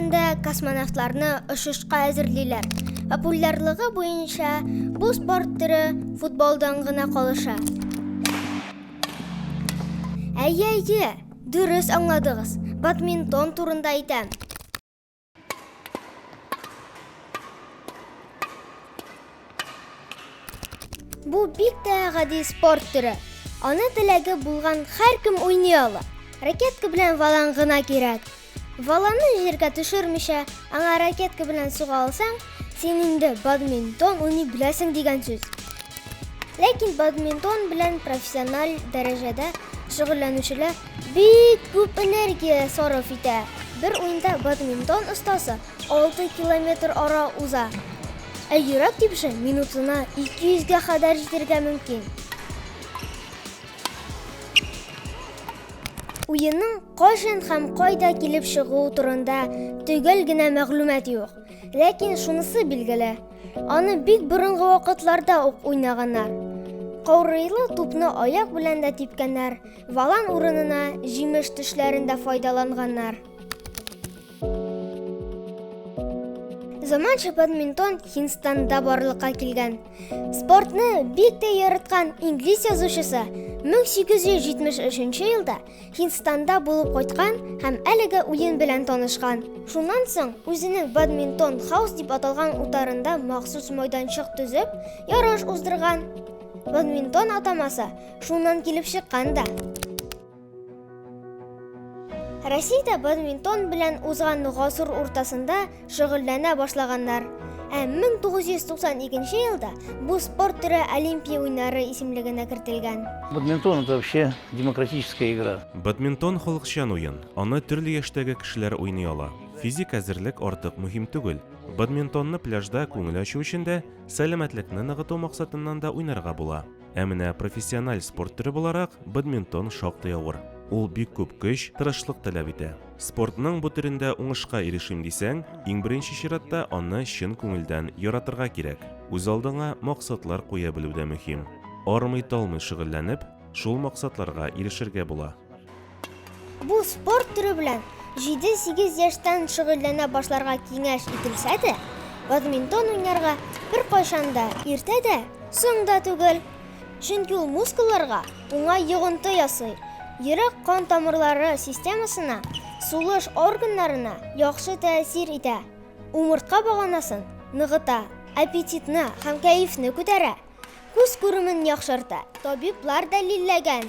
төрендә космонавтларны очышка әзерлиләр. Популярлыгы буенча бу спорт төре футболдан гына калыша. Әйе, әйе, дөрес аңладыгыз, бадминтон турында әйтәм. Бу бик тә гади спорт төре. Аны теләге булган һәркем уйный ала. Ракетка белән валан гына кирәк. Валанны җиргә төшермичә, аңа ракетка белән суга алсаң, син инде бадминтон уйный беләсең дигән сүз. Ләкин бадминтон белән профессиональ дәрәҗәдә шөгыльләнүчеләр бик күп энергия сарыф итә. Бер уенда бадминтон остасы 6 километр ара уза. Ә йөрәк тибеше минутына 200 гә кадәр җитәргә мөмкин. Уенның кайчан һәм кайда килеп чыгуы турында төгәл генә мәгълүмат юк. Ләкин шунысы билгеле, аны бик борынгы вакытларда ук уйнаганнар. Каурыйлы тупны аяк белән дә типкәннәр, валан урынына җимеш төшләрен дә файдаланганнар. Заманча бадминтон Һиндстанда барлыкка килгән. Спортны бик тә яраткан инглиз язучысы 1873 елда Һиндстанда булып кайткан һәм әлеге уен белән танышкан. Шуннан соң үзенең Бадминтон Хаус дип аталган утарында махсус майданчык төзеп, ярыш уздырган. Бадминтон атамасы шуннан килеп чыккан да. Россиядә бадминтон белән узган гасыр уртасында шөгыльләнә башлаганнар. Ә 1992 елда бу спорт төре Олимпия уеннары исемлегенә кертелгән. Бадминтон это вообще демократическая игра. Бадминтон халыкчан уен. Аны төрле яшьтәге кешеләр уйный ала. Физик әзерлек артык мөһим түгел. Бадминтонны пляжда күңел ачу өчен дә, сәламәтлекне ныгыту максатыннан да уйнарга була. Ә менә профессиональ спорт төре буларак, бадминтон шактый авыр. Ул бик күп көч, тырышлык таләп итә. Спортның бу төрендә уңышка ирешим дисәң, иң беренче чиратта аны чын күңелдән яратырга кирәк. Үз алдыңа максатлар куя белү дә мөһим. Армый-талмый шөгыльләнеп, шул максатларга ирешергә була. Бу спорт төре белән 7-8 яшьтән шөгыльләнә башларга киңәш ителсә дә, бадминтон уйнарга беркайчан да иртә дә, соң да түгел. Чөнки ул мускулларга уңай йогынты ясый, йөрәк-кан тамырлары системасына, сулыш органнарына яхшы тәэсир итә, умыртка баганасын ныгыта, аппетитны һәм кәефне күтәрә, күз күремен яхшырта. Табиблар дәлилләгән.